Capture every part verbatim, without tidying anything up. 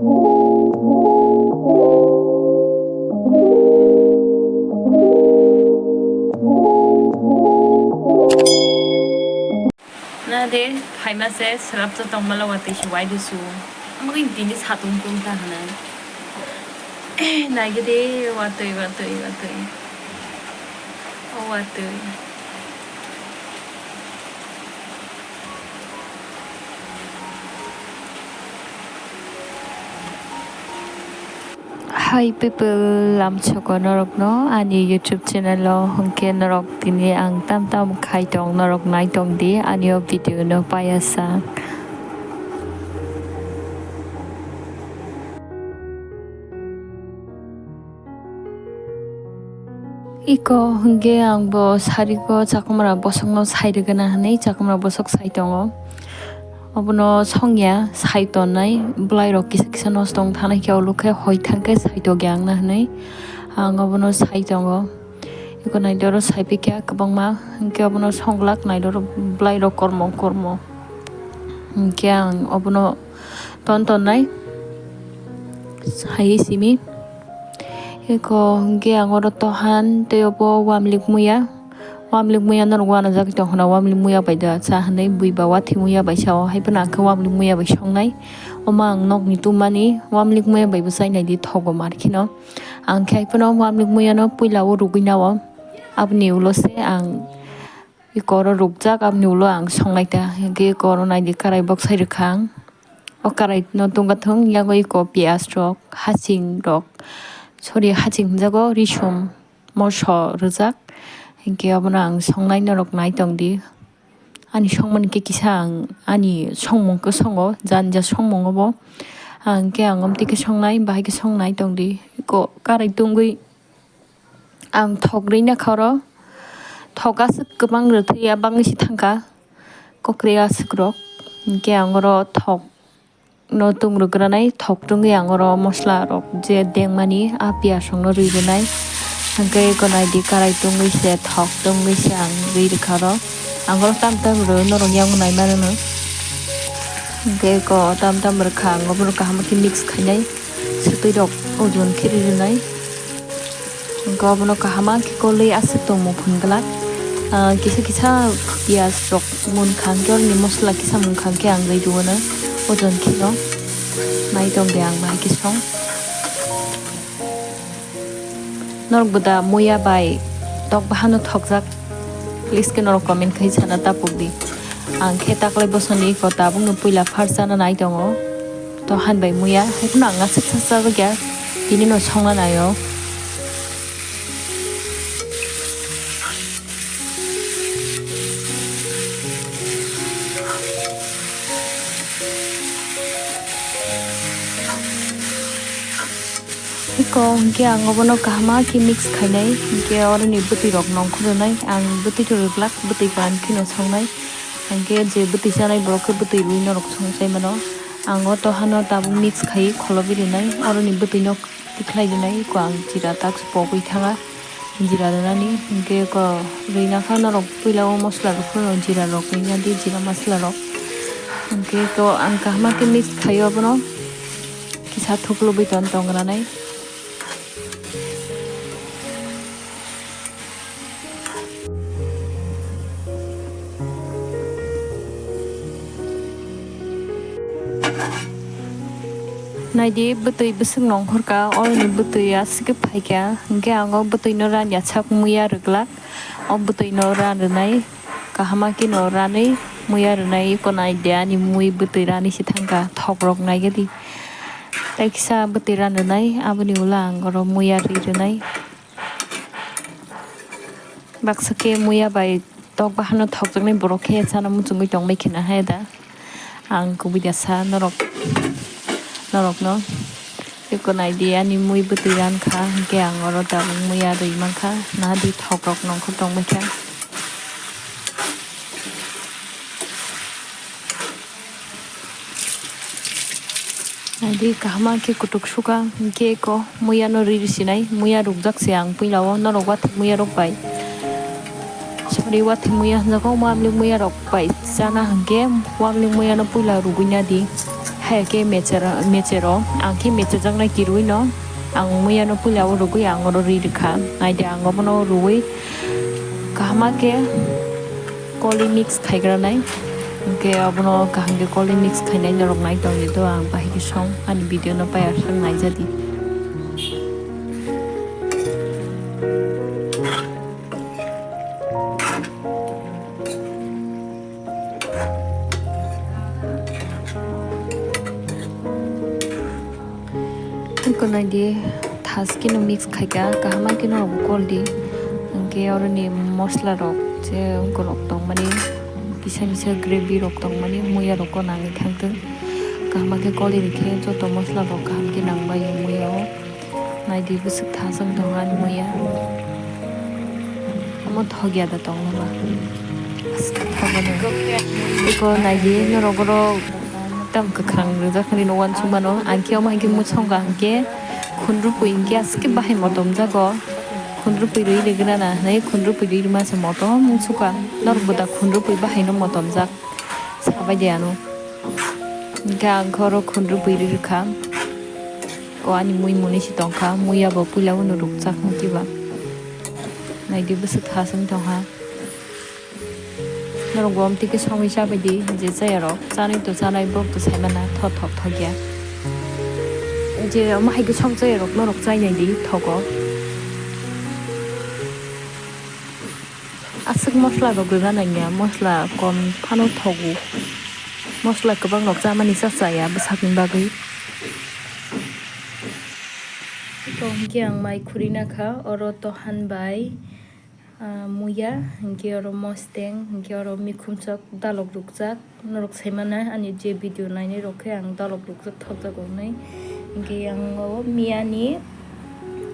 Na de, phaima se, swrapsa tongmala watwi se waidu su. Amagwi tini satung tung ta hwnwi. Naigede, watwi, watwi, watwi. O watwi. Hi people, lamsoko norokno ani YouTube channel o hwnkhe norok tini ang tam tam khai tong, norok nai tong di ani o video no payasa. Iko hwnkhe ang bo sarigo chakwmara bosokno sai rwgwna hwnwi chakwmara bosok sai tongo. Obono songya sai tonnai, bwlairok kisa kisa nosto wng thanai khe, olo khe hoi thang khe sai tokya wngna hwnwi ang obono sai tongo. Iko naidi oro sai pikha kwbangma, hwnkhe obono songlak naidi oro bwlairok kormo kormo. Hwnkhe ang obono ton tonnai sai simi. Eko hwnkhe ang oro tohan tei obo wamlik muya. Wamlik muya norok uanajagwi tongkha na, wamlik muya bai da cha hinwi bui ba watwi muya bai sao, hai phano ang khe wamlik muya bai songnai. Omo ang nokni tumani wamlik muya bai bo chainai di thogo mar kheno. Ang khe hai phano wamlik muya no puila o rwgwi nao, aboni ulo se ang eko oro rwkjak, aboni ulo ang songnai ta. Hwnkhe eko oro naidi karai boksai rwkha ang. O karai no tungkha thung, yago eko piyaj rok, haching rok, sorry, haching hwnjago, risum, moso rwjak. Hinkhe obono ang songnai, norok nai tong di. Ani songmani khe kisa ang ani songmung kwsongo, jani ja songmung obo. Ang khe ang omtwi khe songnai, bahai khe songnai tong di. Eko karai tungwi ang thok rwina kha oro. Thok aswk kwbang rwthwi ya bangwi se thangkha. Kokre aswk rok. Hinkhe ang oro thok no tung rwgranai, thok tungwi ang oro mosla rok je dengmani, a piyaj rok no rwi rwnai. Hinkhe eko naidi karai tungwi se, thok tungwi se ang rwi rwkha oro. Ang oro tam tam rw norok yango nai mano no. Hinkhe eko tam tam rwkha, ang obono kaham khe mix khainai. Swtwi rok ojon khe ri rwnai. Hinkhe obono kaham khe kolwi aswk tongmung phun glak. Ah, kisa kisa piyaj rok munkha hinkhe, oroni mosla kisa munkha hinkhe ang rwi rwno ojon kheno. Nai tong de ang bahai khe song. Norok bo da muya bai tok bahano thokjak? Please khe norok comment khai sana tapuk di. Ang khe taklai bosoni eko tabukno puila first chana nai tongo. To han bai muya, hai phano ang aswk sa chabakya, tini no songna naio. Eko hinkhe ang obono kaham khe mix khainai, hinkhe oroni bwtwi rok nongkhor rwnai, ang bwtwi rwglak, bwtwi kwran kheno songnai, hinkhe je bwtwi chanai borok khe bwtwi rwi norok songchai mano. Ang o tohano tabuk mix khai kholobi rwnai, oroni bwtwi no tikhlai rwnai, eko ang jira tak pogwi thanga. Jira rwnani, hinkhe eko rwina kha norok puila o mosla rok phano jira rok rwina di, jira masla rok. Hinkhe eko ang kaham khe mix khaio abono, kisa thuklubwi ton tong granai. Naidi, bwtwi bwswk nongkhorkha, oroni bwtwi aswk khe phaikha, hinkhe ang o bwtwino rani achak muya rwglak, o bwtwino ran rwnai, kaham kheno ranwi muya rwnai, eko naidi ani mui bwtwi rani se thangkha, thokrok naigadi, tei kisa bwtwi ran rwnai, aboni ulo ang oro muya ri rwnai. Baksa khe muya bai tok bahano thokjaknai borok khe chana muchungwi tongbai kheno hai da. Ang kubui da sa norok, norokno. Eko naidi ani mui bwtwi ran kha, hinkhe ang oro tabuk muya rwi mankha, nadi thokrok nongkhor tongbai kha. Adi kaham khe kutuk suka, hinkhe eko muya no ri rwsinai, muya rukjak se ang puila o, norok watwi muya rok bai. Sorry, watwi muya hwnjago, wamlik muya rok bai chana hinkhe wamlik muya no puila rugwi nadi. Haya khe mechero, mechero, ang khe mechejaknai kirui no, ang muya no puila o rwgwi ang oro ri rwkha. Naidi ang obono rwui kahama khe koli mix khaigranai. Hwnkhe obono kaham khe koli mix khainai norok nai tongdi do, ang bahai khe song ani video no paiya song naijadi. Eko naidi, thas khe no mix khaika, kaham khe norok bo kol di. Hwnkhe oroni mosla rok, je ongkorok tongmani, kisa kisa gravy rok tongmani, muya rok o nangwi thangtwng. Kaham khe kol di rikhe joto mosla rok kaham khe nangbai o muya o. Naidi bwswk thaswng tongo ani muya. Omo thokya da tongo ba. Aswk thogo no. Eko naidi norok oro tam kwkhwrang rijak hinwi no uansuk mano. Ang khe omo hai khe muchungo ang khe khunrupui hwnkhe aswk khe bahai motom jago. Khunrupui rwi rwgwna na hinwi khunrupui rwi rwma se motom wngsuka. Norok bo da khunrupui bahai no motom jak. Sabai de ano. Hwnkhe ang khe oro khunrupui rwi rwkha. O ani mui muni si tongkha, muya bo puila uno rukchak hwnkhe ba. Naidi bwswk thaswng tongkha. Norok bo omtwi khe songwi chabai di, je chaya rok chanwi to chanai, borok to saimana tho thok thok ya. Je omo hai khe song chaya rok norok chainai di thogo. Aswk mosla rok rwna nangya, mosla kom phano thogo. Mosla kwbang rok chamani cha chaya bwsakni bagwi. To hwnkhe ang mai khurina kha, oro tohan bai, ah, muya, hwnkhe oro mosteng, hwnkhe oro mikhumsok dalok rukjak. Norok saimana ani je video nainai rok khe ang dalok rukjak thokjak wngnai. Hwnkhe ang o miyani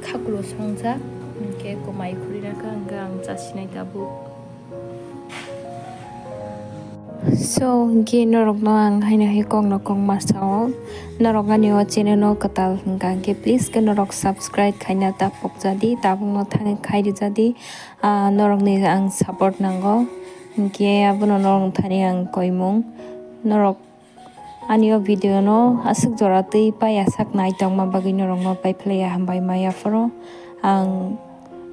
khakulo songjak, hwnkhe komai khurina kha, hwnkhe ang chasinai tabuk. So, hwnkhe norokno ang haino hai kokno kokma sao. Norok ani o channel no kwtal hwnkha hwnkhe please khe norok subscribe khaina ta pokjadi, tabukno thangwi khai rijadi. Ah, norokni ang support nango. Hwnkhe abono norok thani ang koimung. Norok ani o video no aswk jora twi paiya sak nai tongma bagwi norokno pai phlaiya hambai maya phoro. Ang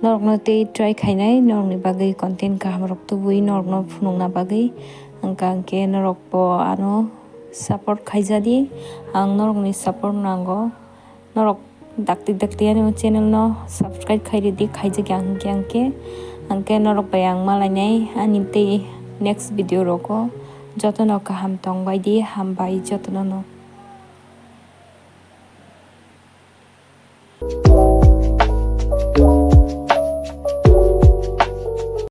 norokno tei try khainai, norokni bagwi content kaham rok tubui norokno phunukna bagwi. Hwnkha hwnkhe norok bo ano support khaijadi. Ang norokni support nango. Norok dakti dakti ani o channel no subscribe khai ridi, khaijak ya hwnkhe hwnkhe. Hwnkhe norok bai ang malainai ani tei next video rogo. Jotono kaham tongbai di, hambai jotono no.